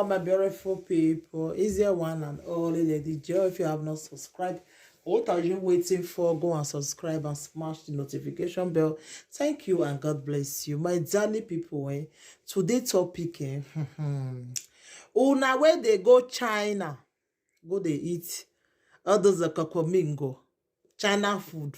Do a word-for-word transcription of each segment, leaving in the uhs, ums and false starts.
My beautiful people, is there one and only Lady Joy. If you have not subscribed, what are you waiting for? Go and subscribe and smash the notification bell. Thank you and God bless you. My darling people, eh, today topic, eh, una wey dey go China, go dey eat all those kokomingo, China food.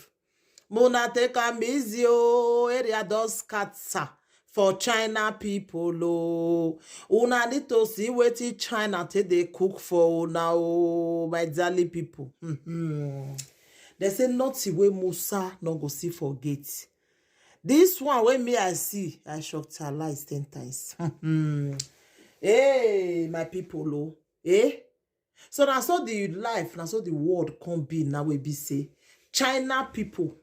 Make una take am easy o, area don scatter for China people o. Una need to see wetin China take dey cook for una o, my darling people. Hmm. Dem say nothing wey Musa no go see for gate. This one wey me I see, I shock talize ten times. Hmm. Hey, my people o. Eh? So na so the life, na so the world come be now wey be say China people,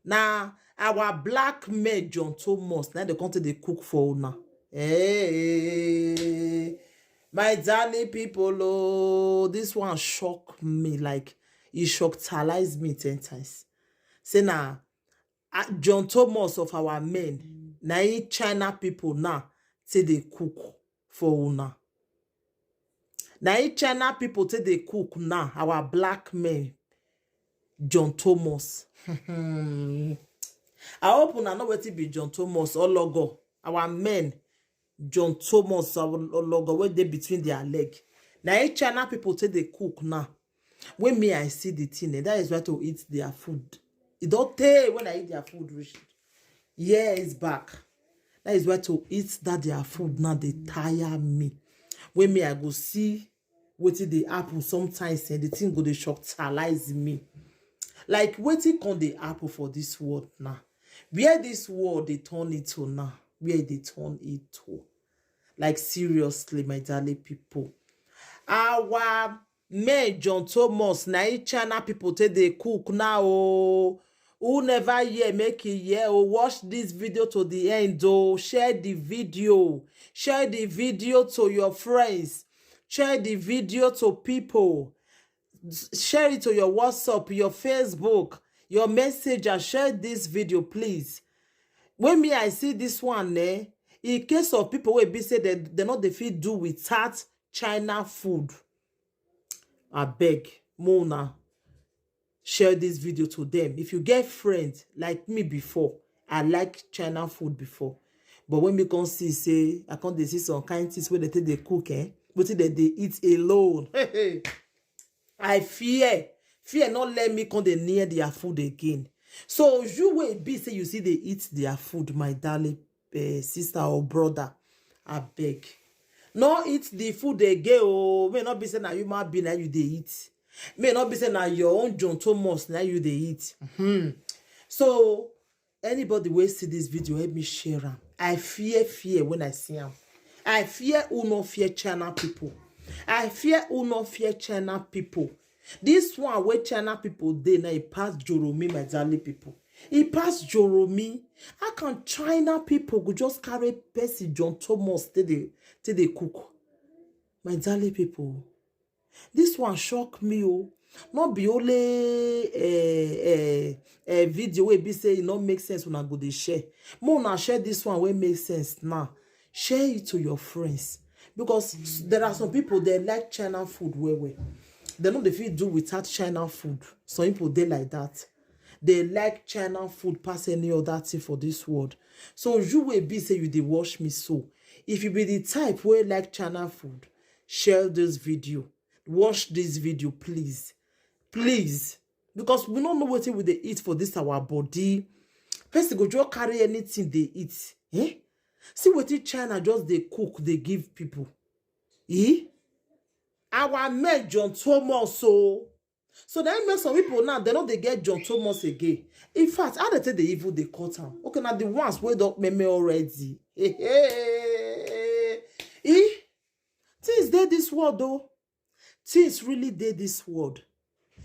na our black men John Thomas, na dem come take dey cook for una. Hey, my darling people o, this one shock me, like, e shock talize me ten times. Say na, ah, John Thomas of our men, na im China people now take dey cook for una. Na im China people take dey cook now, our black men, John Thomas. I hope una know wetin be John Thomas, ologo. Our men, John Thomas, our ologo wey dey between their leg. Na im China people take dey cook now. When me I see the thing, eh, that is why to eat their food. E don tey when I eat their food reach years back. That is why to eat that their food now dey tire me. When me I go see wetin dey happen sometimes, and the thing go dey shock talize me. Like, wetin come dey happen for this world now? Where this world dey turn into now? Where e dey turn into? Like, seriously, my darling people, our men John Thomas, na im China people take dey cook now o. Who never hear, make e hear o. Watch this video to the end o. Share the video. Share the video to your friends. Share the video to people. Share it to your WhatsApp, your Facebook, your Messenger. Share this video, please. When me I see this one, eh, in case of people wey be say dem, dem no dey fit do without China food, abeg, make una share this video to them. If you get friend like me before, I like China food before. But when me come see say, I come dey see some kind things wey dem take dey cook, eh, wetin dem dey eat alone. I fear. Fear not let me come dey near their food again. So you wey be say you see they eat their food, my darling, eh, sister or brother, abeg, no eat the food again o. May not be say na human being na you dey eat. May not be say na your own John Thomas na you dey eat. Hmm. So anybody wey see this video, help me share am. I fear fear when I see am. I fear who no fear China people. I fear who no fear China people. This one wey China people dey now, e pass Joromi, my darling people. E pass Joromi. How can China people go just carry person John Thomas take dey, take dey cook? My darling people, this one shock me o. No be only, eh, eh, eh, video wey be say e no make sense una go dey share. Make una share this one wey make sense now. Share it to your friends, because there are some people, they like China food well well. They no dey fit do without China food. Some people dey like that. They like China food pass any other thing for this world. So you wey be say you dey watch me so, if you be the type wey like China food, share this video. Watch this video, please. Please. Because we no know wetin we dey eat for this our body. Person go just carry anything dey eat. Eh? See wetin China just dey cook, dey give people. Eh? Our men John Thomas o. So that make some people now, they no dey get John Thomas again. In fact, how they take dey even dey cut am? Okay, na the ones wey don meme already. Eh? Things dey this world o. Things really dey this world.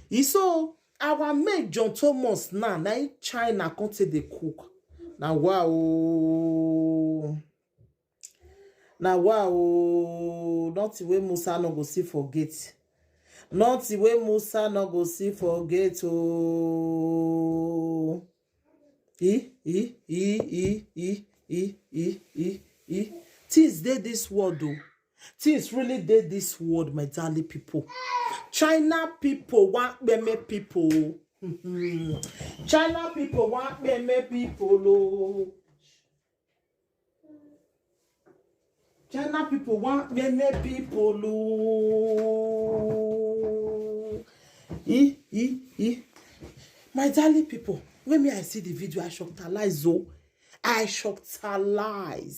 E so our men John Thomas now, na im China come take dey cook. Na wa o. Na wa o. Nothing wey Musa no go see for gate. Nothing wey Musa no go see for gate o. E, e, e, e, e, e, e, e, e. Things dey this world o. Things really dey this world, my darling people. China people want meme people. China people want meme people. Oh. China people want meme people. Oh. Eh, eh, eh. My darling people, when me I see the video, I shocked alive. Oh. I shocked alive.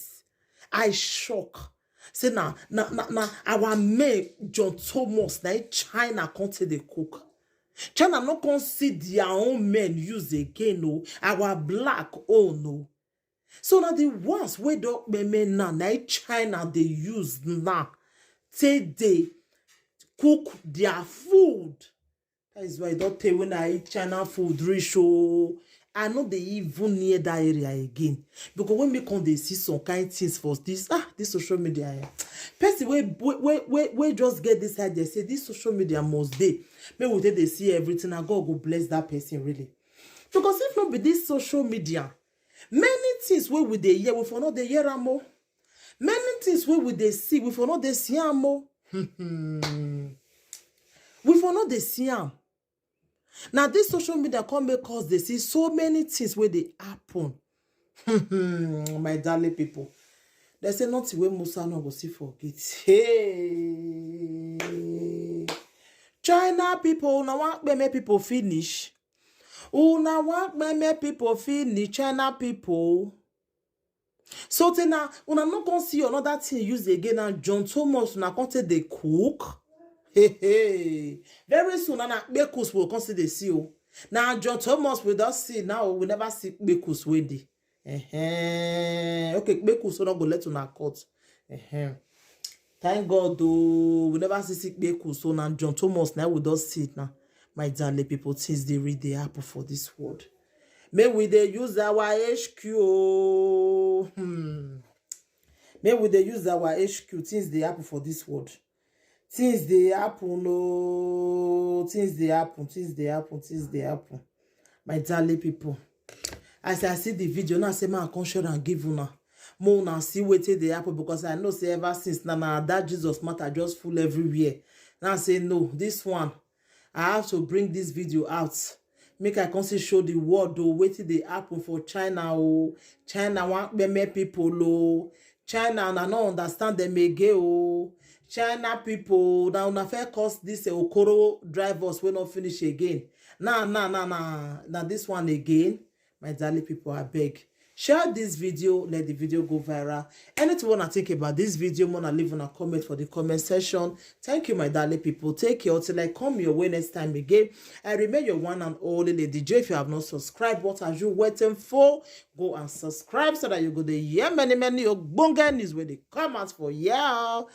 I shock. Say na na na na our men John Thomas na China come take dey cook. China no come see their own men use again o. Our black own o. So na the ones wey don meme now na China dey use now take dey cook their food. That is why I don't tell when I eat China food reach. Oh, I know they even near that area again. Because when me come they see some kind things for this ah this social media. Eh. Person we we we we just get this idea say this social media must dey. May we take they see everything and God go bless that person really. Because if not be this social media, many things wey we dey hear we for not dey hear am o. Many things wey we dey see we for not dey see am o. We for not dey see am. Na this social media come make us dey see so many things wey dey happen. My darling people, they say nothing wey Musa no go see forget. Hey, China people, una wan kpeme people finish. Una wan kpeme people finish, China people. So tey na una no come see another thing use again na John Thomas una come take dey cook. Hey, hey. Very soon na na kpekus we come see dey see o. Na John Thomas we don see now we never see kpekus wey dey. Uh-huh. Okay, kpekus we no go let una cut. Uh-huh. Thank God o, we never see sick people. So now John Thomas now we don see it now. My darling people, things dey really dey happen for this world. May we dey use our H Q o. Hmm. May we dey use our H Q. Things dey happen for this world. Things dey happen o. Things dey happen. Things dey happen. Things dey happen. My darling people, as I see the video now, say man come share and give una. More una see wetin dey happen because I know say ever since na na that Jesus matter just full everywhere. Now say no, this one I have to bring this video out. Make I come see show the world o wetin dey happen for China o. China wan kpeme people o. China una no understand them again o. China people na una first cause this eh, Okoro drivers wey no finish again. Now now now now na this one again. My darling people, I beg. Share this video, let the video go viral. Anything wanna think about this video, wanna leave on a comment for the comment section. Thank you, my darling people. Take care until I come your way next time again. I remain your one and only Lady J. If you have not subscribed, what are you waiting for? Go and subscribe so that you go to hear many, many ogbonge news when they come out for you.